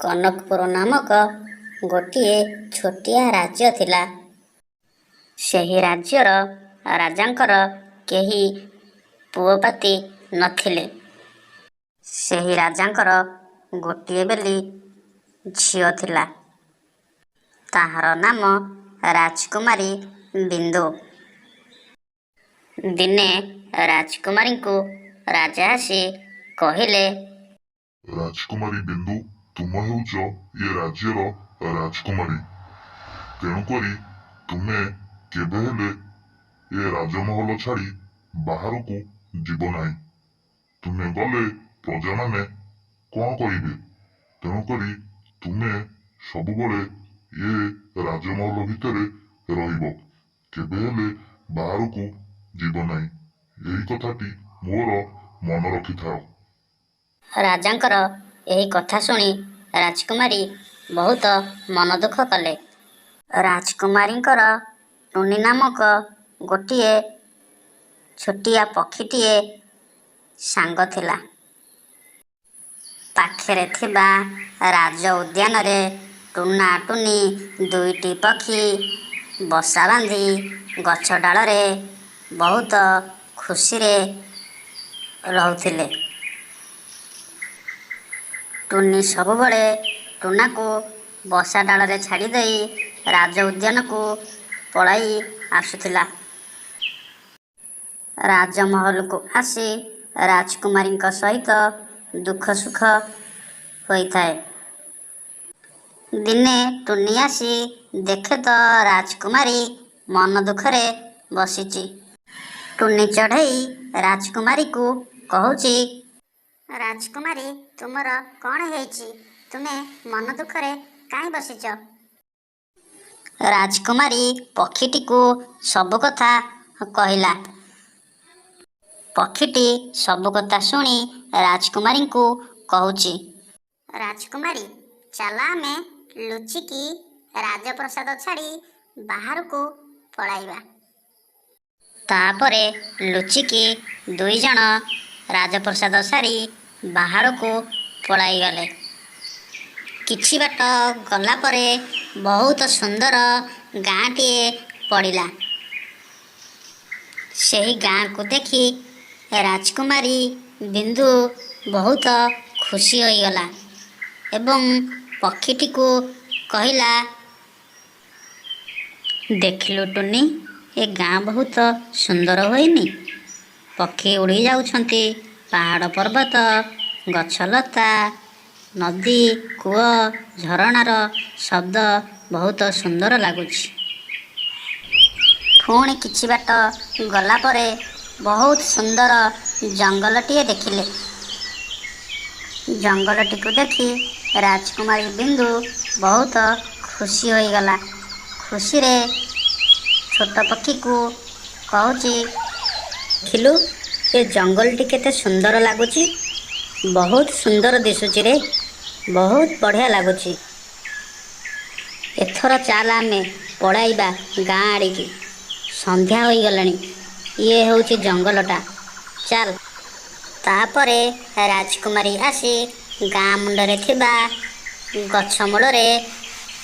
କନକପୁର ନାମକ ଗୋଟିଏ ଛୋଟିଆ ରାଜ୍ୟ ଥିଲା। ସେହି ରାଜ୍ୟର ରାଜାଙ୍କର କେହି ପୁଅପାତି ନଥିଲେ। ସେହି ରାଜାଙ୍କର ଗୋଟିଏ ବୋଲି ଝିଅ ଥିଲା। ତାହାର ନାମ ରାଜକୁମାରୀ ବିନ୍ଦୁ। ଦିନେ ରାଜକୁମାରୀଙ୍କୁ ରାଜା ଆସି କହିଲେ, ରାଜକୁମାରୀ ବିନ୍ଦୁ, ତୁମ ହେଉଛ ଏ ରାଜ୍ୟର ରାଜକୁମାରୀ। ତେଣୁକରି ତୁମେ କେବେହେଲେ ଏ ରାଜମହଲ ଛାଡ଼ି ବାହାରକୁ ଯିବ ନାହିଁ। ତୁମେ ଗଲେ ପ୍ରଜାମାନେ କ'ଣ କହିବେ? ତେଣୁକରି ତୁମେ ସବୁବେଳେ ଏ ରାଜମହଲ ଭିତରେ ରହିବ, କେବେହେଲେ ବାହାରକୁ ଯିବ ନାହିଁ। ଏହି କଥାଟି ମୋର ମନ ରଖିଥାଅ। ରାଜାଙ୍କର ଏହି କଥା ଶୁଣି ରାଜକୁମାରୀ ବହୁତ ମନ ଦୁଃଖ କଲେ। ରାଜକୁମାରୀଙ୍କର ଟୁନି ନାମକ ଗୋଟିଏ ଛୋଟିଆ ପକ୍ଷୀଟିଏ ସାଙ୍ଗ ଥିଲା। ପାଖରେ ଥିବା ରାଜ ଉଦ୍ୟାନରେ ଟୁନା ଟୁନି ଦୁଇଟି ପକ୍ଷୀ ବସା ବାନ୍ଧି ଗଛ ଡାଳରେ ବହୁତ ଖୁସିରେ ରହୁଥିଲେ। ଟୁନି ସବୁବେଳେ ଟୁନାକୁ ବସା ଡାଳରେ ଛାଡ଼ିଦେଇ ରାଜ ଉଦ୍ୟାନକୁ ପଳାଇ ଆସୁଥିଲା। ରାଜମହଲକୁ ଆସି ରାଜକୁମାରୀଙ୍କ ସହିତ ଦୁଃଖ ସୁଖ ହୋଇଥାଏ। ଦିନେ ଟୁନି ଆସି ଦେଖେ ତ ରାଜକୁମାରୀ ମନ ଦୁଃଖରେ ବସିଛି। ଟୁନି ଚଢ଼େଇ ରାଜକୁମାରୀକୁ କହୁଛି, ରାଜକୁମାରୀ, ତୁମର କ'ଣ ହେଇଛି? ତୁମେ ମନ ଦୁଃଖରେ କାହିଁ ବସିଛ? ରାଜକୁମାରୀ ପକ୍ଷୀଟିକୁ ସବୁ କଥା କହିଲା। ପକ୍ଷୀଟି ସବୁ କଥା ଶୁଣି ରାଜକୁମାରୀଙ୍କୁ କହୁଛି, ରାଜକୁମାରୀ, ଚାଲ ଆମେ ଲୁଚିକି ରାଜପ୍ରାସାଦ ଛାଡ଼ି ବାହାରକୁ ପଳାଇବା। ତାପରେ ଲୁଚିକି ଦୁଇଜଣ ରାଜପ୍ରାସାଦ ସାରି ବାହାରକୁ ପଳାଇଗଲେ। କିଛି ବାଟ ଗଲା ପରେ ବହୁତ ସୁନ୍ଦର ଗାଁଟିଏ ପଡ଼ିଲା। ସେହି ଗାଁକୁ ଦେଖି ରାଜକୁମାରୀ ବିନ୍ଦୁ ବହୁତ ଖୁସି ହୋଇଗଲା ଏବଂ ପକ୍ଷୀଟିକୁ କହିଲା, ଦେଖିଲୁ ଟୁନି, ଏ ଗାଁ ବହୁତ ସୁନ୍ଦର ହୋଇନି? ପକ୍ଷୀ ଉଡ଼ି ଯାଉଛନ୍ତି, ପାହାଡ଼ ପର୍ବତ, ଗଛଲତା, ନଦୀ, କୂଅ, ଝରଣାର ଶବ୍ଦ ବହୁତ ସୁନ୍ଦର ଲାଗୁଛି। ପୁଣି କିଛି ବାଟ ଗଲା ପରେ ବହୁତ ସୁନ୍ଦର ଜଙ୍ଗଲଟିଏ ଦେଖିଲେ। ଜଙ୍ଗଲଟିକୁ ଦେଖି ରାଜକୁମାରୀ ବିନ୍ଦୁ ବହୁତ ଖୁସି ହୋଇଗଲା। ଖୁସିରେ ଛୋଟ ପକ୍ଷୀକୁ କହୁଛି, ଦେଖିଲୁ, ଏ ଜଙ୍ଗଲଟି କେତେ ସୁନ୍ଦର ଲାଗୁଛି। ବହୁତ ସୁନ୍ଦର ଦିଶୁଛି ରେ, ବହୁତ ବଢ଼ିଆ ଲାଗୁଛି। ଏଥର ଚାଲ ଆମେ ପଳାଇବା ଗାଁ ଆଡ଼ିକି। ସନ୍ଧ୍ୟା ହୋଇଗଲାଣି। ଇଏ ହେଉଛି ଜଙ୍ଗଲଟା, ଚାଲ। ତାପରେ ରାଜକୁମାରୀ ଆସି ଗାଁ ମୁଣ୍ଡରେ ଥିବା ଗଛ ମୂଳରେ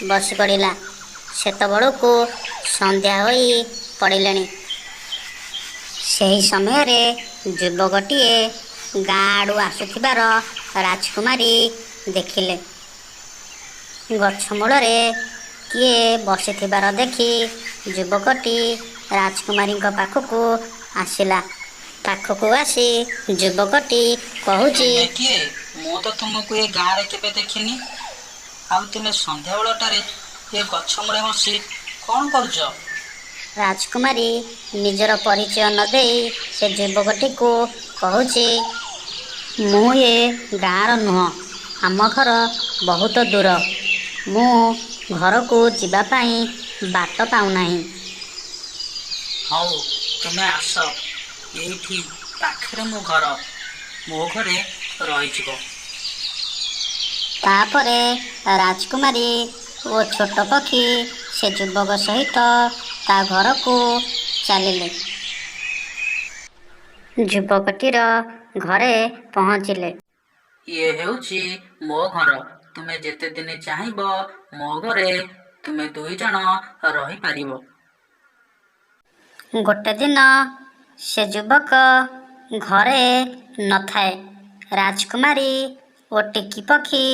ବସି ପଡ଼ିଲା। ସେତେବେଳକୁ ସନ୍ଧ୍ୟା ହୋଇ ପଡ଼ିଲେଣି। ସେହି ସମୟରେ ଯୁବକଟିଏ ଗାଁ ଆଡ଼ୁ ଆସୁଥିବାର ରାଜକୁମାରୀ ଦେଖିଲେ। ଗଛ ମୂଳରେ କିଏ ବସିଥିବାର ଦେଖି ଯୁବକଟି ରାଜକୁମାରୀଙ୍କ ପାଖକୁ ଆସିଲା। ପାଖକୁ ଆସି ଯୁବକଟି କହୁଛି, ତୁମେ କିଏ? ମୁଁ ତ ତୁମକୁ ଏ ଗାଁରେ କେବେ ଦେଖିନି। ଆଉ ତୁମେ ସନ୍ଧ୍ୟାବେଳଟାରେ ଏ ଗଛ ମୂଳେ ବସି କ'ଣ କରୁଛ? ରାଜକୁମାରୀ ନିଜର ପରିଚୟ ନ ଦେଇ ସେ ଯୁବକଟିକୁ କହୁଛି, ମୁଁ ଏ ଗାଁର ନୁହଁ, ଆମ ଘର ବହୁତ ଦୂର। ମୁଁ ଘରକୁ ଯିବା ପାଇଁ ବାଟ ପାଉନାହିଁ। ହଉ, ତୁମେ ଆସ, ଏଇଠି ପାଖରେ ମୋ ଘର, ମୋ ଘରେ ରହିଯିବ। ତାପରେ ରାଜକୁମାରୀ ଓ ଛୋଟ ପକ୍ଷୀ ସେ ଯୁବକ ସହିତ ତା ଘରକୁ ଚାଲିଲେ। ଯୁବକଟିର ଘରେ ପହଞ୍ଚିଲେ। ଇଏ ହେଉଛି ମୋ ଘର। ତୁମେ ଯେତେଦିନ ଚାହିଁବ ମୋ ଘରେ ତୁମେ ଦୁଇଜଣ ରହିପାରିବ। ଗୋଟେ ଦିନ ସେ ଯୁବକ ଘରେ ନଥାଏ। ରାଜକୁମାରୀ ଓ ଟିକି ପକ୍ଷୀ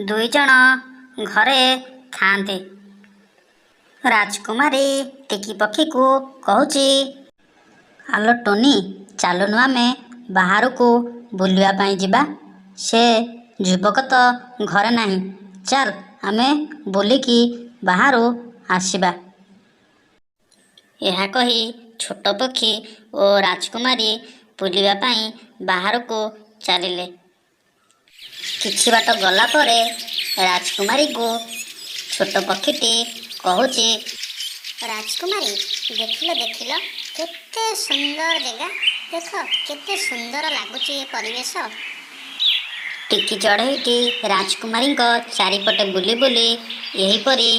ଦୁଇଜଣ ଘରେ ଥାଆନ୍ତି। ରାଜକୁମାରୀ ଟିକି ପକ୍ଷୀକୁ କହୁଛି, ଆଲୋ ଟୁନି, ଚାଲୁନୁ ଆମେ ବାହାରକୁ ବୁଲିବା ପାଇଁ ଯିବା। ସେ ଯୁବକ ତ ଘରେ ନାହିଁ, ଚାଲ ଆମେ ବୁଲିକି ବାହାରୁ ଆସିବା। ଏହା କହି ଛୋଟ ପକ୍ଷୀ ଓ ରାଜକୁମାରୀ ବୁଲିବା ପାଇଁ ବାହାରକୁ ଚାଲିଲେ। କିଛି ବାଟ ଗଲା ପରେ ରାଜକୁମାରୀକୁ ଛୋଟ ପକ୍ଷୀଟି କହୁଛି, ରାଜକୁମାରୀ, ଦେଖିଲ ଦେଖିଲ, କେତେ ସୁନ୍ଦର ଜାଗା। ଦେଖ, କେତେ ସୁନ୍ଦର ଲାଗୁଛି ଏ ପରିବେଶ। ଟିକି ଚଢ଼େଇଟି ରାଜକୁମାରୀଙ୍କ ଚାରିପଟେ ବୁଲି ବୁଲି ଏହିପରି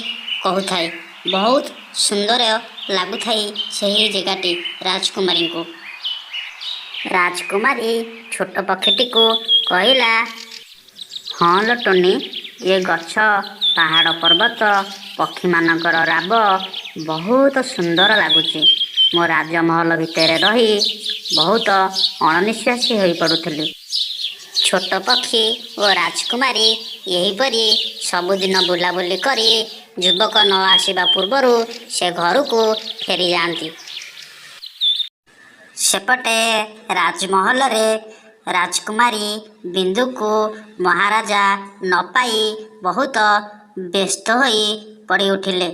କହୁଥାଏ। ବହୁତ ସୁନ୍ଦର ଲାଗୁଥାଏ ସେହି ଜାଗାଟି ରାଜକୁମାରୀଙ୍କୁ। ରାଜକୁମାରୀ ଛୋଟ ପକ୍ଷୀଟିକୁ କହିଲା, ହଁ ଲୋ ଟୁନି, ଏ ଗଛ, ପାହାଡ଼, ପର୍ବତ, ପକ୍ଷୀମାନଙ୍କର ରାବ ବହୁତ ସୁନ୍ଦର ଲାଗୁଛି। ମୁଁ ରାଜମହଲ ଭିତରେ ରହି ବହୁତ ଅଣନିଶ୍ୱାସୀ ହୋଇପଡ଼ୁଥିଲି। ଛୋଟ ପକ୍ଷୀ ଓ ରାଜକୁମାରୀ ଏହିପରି ସବୁଦିନ ବୁଲାବୁଲି କରି ଯୁବକ ନ ଆସିବା ପୂର୍ବରୁ ସେ ଘରକୁ ଫେରିଯାଆନ୍ତି। ସେପଟେ ରାଜମହଲରେ ରାଜକୁମାରୀ ବିନ୍ଦୁକୁ ମହାରାଜା ନ ପାଇ ବହୁତ ବ୍ୟସ୍ତ ହୋଇ ପଡ଼ି ଉଠିଲେ।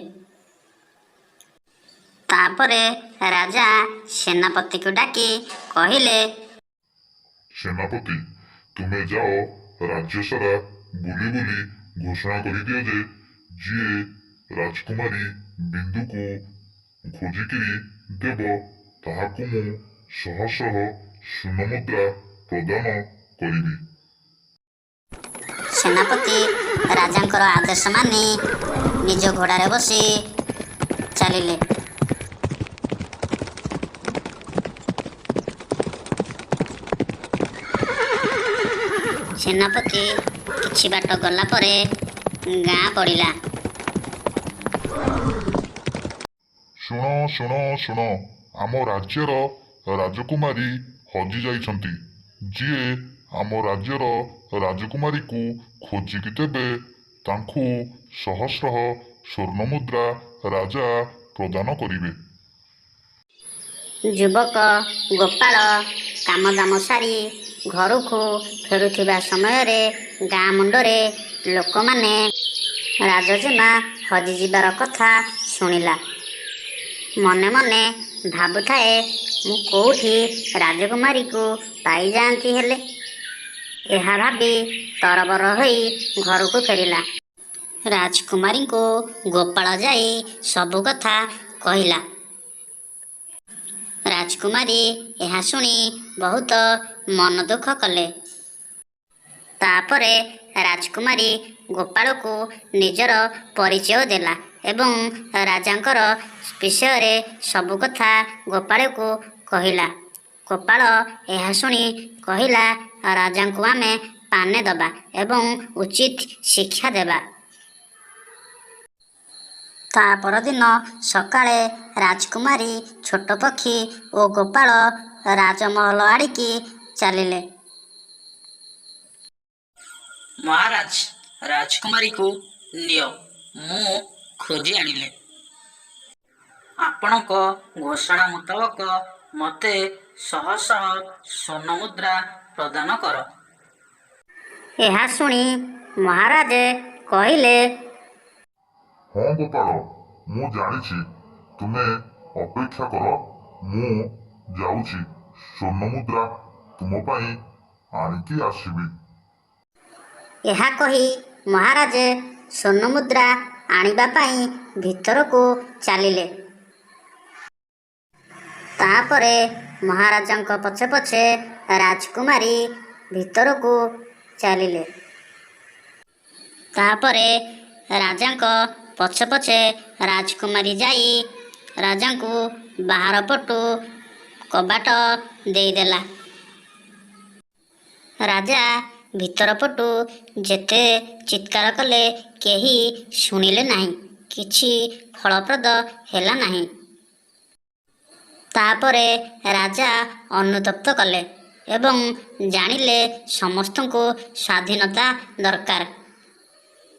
ତାପରେ ରାଜା ସେନାପତିକୁ ଡାକି କହିଲେ, ସେନାପତି, ତୁମେ ଯାଅ, ରାଜ୍ୟ ସାରା ବୁଲି ବୁଲି ଘୋଷଣା କରିଦିଅ ଯେ ଯିଏ ରାଜକୁମାରୀ ବିନ୍ଦୁକୁ ଖୋଜିକିରି ଦେବ, ତାହାକୁ ମୁଁ ଶହ ଶହ ସ୍ୱର୍ଣ୍ଣମୁଦ୍ରା ପ୍ରଦାନ କରିବି। ସେନାପତି ରାଜାଙ୍କର ଆଦେଶ ମାନି ନିଜ ଘୋଡ଼ାରେ ବସି ଚାଲିଲେ। ସେନାପତି କିଛି ବାଟ ଗଲା ପରେ ଗାଁ ପଡ଼ିଲା। ଶୁଣ ଶୁଣ ଶୁଣ, ଆମ ରାଜ୍ୟର ରାଜକୁମାରୀ ହଜି ଯାଇଛନ୍ତି। ଯିଏ ଆମ ରାଜ୍ୟର ରାଜକୁମାରୀକୁ ଖୋଜିକି ଦେବେ, ତାଙ୍କୁ ସହସ୍ର ସ୍ୱର୍ଣ୍ଣମୁଦ୍ରା ରାଜା ପ୍ରଦାନ କରିବେ। ଯୁବକ ଗୋପାଳ କାମଦାମ ସାରି ଘରକୁ ଫେରୁଥିବା ସମୟରେ ଗାଁ ମୁଣ୍ଡରେ ଲୋକମାନେ ରାଜଜେମା ହଜିଯିବାର କଥା ଶୁଣିଲା। ମନେ ମନେ ଭାବୁଥାଏ, ମୁଁ କୋଉଠି ରାଜକୁମାରୀକୁ ପାଇଯାଆନ୍ତି ହେଲେ। ଏହା ଭାବି ତରବର ହୋଇ ଘରକୁ ଫେରିଲା। ରାଜକୁମାରୀଙ୍କୁ ଗୋପାଳ ଯାଇ ସବୁ କଥା କହିଲା। ରାଜକୁମାରୀ ଏହା ଶୁଣି ବହୁତ ମନ ଦୁଃଖ କଲେ। ତାପରେ ରାଜକୁମାରୀ ଗୋପାଳକୁ ନିଜର ପରିଚୟ ଦେଲା ଏବଂ ରାଜାଙ୍କର ବିଷୟରେ ସବୁ କଥା ଗୋପାଳକୁ କହିଲା। ଗୋପାଳ ଏହା ଶୁଣି କହିଲା, ରାଜାଙ୍କୁ ଆମେ ପାନେ ଦେବା ଏବଂ ଉଚିତ ଶିକ୍ଷା ଦେବା। ତା ପରଦିନ ସକାଳେ ରାଜକୁମାରୀ, ଛୋଟ ପକ୍ଷୀ ଓ ଗୋପାଳ ରାଜମହଲ ଆଡ଼ିକି ଚାଲିଲେ। ମହାରାଜ, ରାଜକୁମାରୀକୁ ନିଅ, ମୁଁ ଖୋଜି ଆଣିଲି। ଆପଣଙ୍କ ଘୋଷଣା ମୁତାବକ ମୋତେ ଶହ ଶହ ସ୍ୱର୍ଣ୍ଣମୁଦ୍ରା ପ୍ରଦାନ କର। ଏହା ଶୁଣି ମହାରାଜ କହିଲେ, ହଁ ଗୋପାଳ, ମୁଁ ଜାଣିଛି। ତୁମେ ଅପେକ୍ଷା କର, ମୁଁ ଯାଉଛି, ସ୍ୱର୍ଣ୍ଣମୁଦ୍ରା ତୁମ ପାଇଁ ଆଣିକି ଆସିବି। ଏହା କହି ମହାରାଜ ସ୍ୱର୍ଣ୍ଣମୁଦ୍ରା ଆଣିବା ପାଇଁ ଭିତରକୁ ଚାଲିଲେ। ତାପରେ ମହାରାଜାଙ୍କ ପଛେ ପଛେ ରାଜକୁମାରୀ ଭିତରକୁ ଚାଲିଲେ। ତାପରେ ରାଜାଙ୍କ ପଛେ ପଛେ ରାଜକୁମାରୀ ଯାଇ ରାଜାଙ୍କୁ ବାହାର ପଟୁ କବାଟ ଦେଇଦେଲା। ରାଜା ଭିତର ପଟୁ ଯେତେ ଚିତ୍କାର କଲେ କେହି ଶୁଣିଲେ ନାହିଁ। କିଛି ଫଳପ୍ରଦ ହେଲା ନାହିଁ। ତା'ପରେ ରାଜା ଅନୁତପ୍ତ କଲେ ଏବଂ ଜାଣିଲେ ସମସ୍ତଙ୍କୁ ସ୍ୱାଧୀନତା ଦରକାର।